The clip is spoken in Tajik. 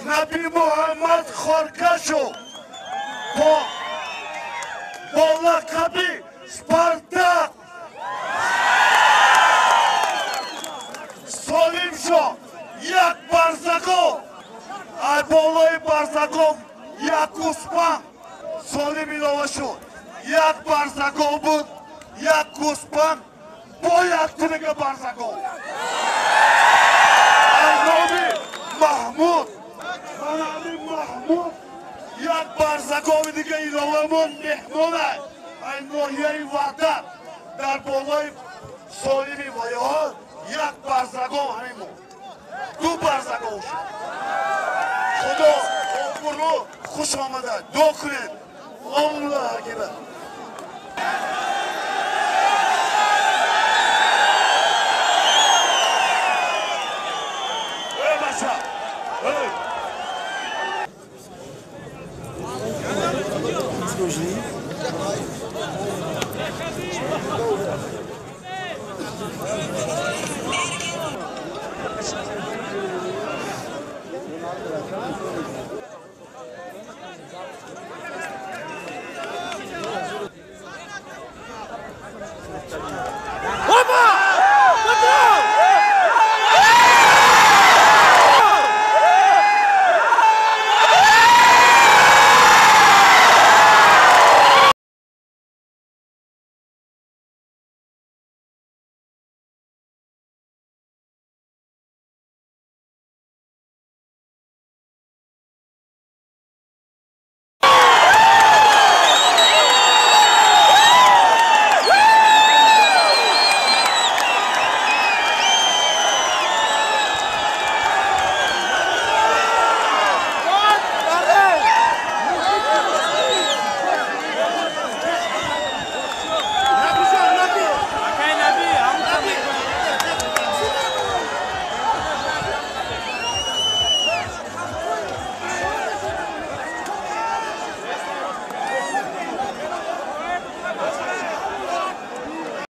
Наби Муҳаммад Хоркашов бо лақаби Спартак. Солимшо як барзагов, ай болои барзагов як гӯспанд Солим илова шуд. Як барзагов буд, як гӯспанд бо як дига барзагов. Ай номи Маҳмуд, манами Маҳмуд як барзагови дига илова монд, меҳмона ай ноҳияи Ваҳдат. Дар болои Солими ваёҳо як барзагов ҳамин монд, ду барзагов шуд. Худо обрӯ хуш омада, дуо кунед. Аллоҳ акбар. Эй бача, эй!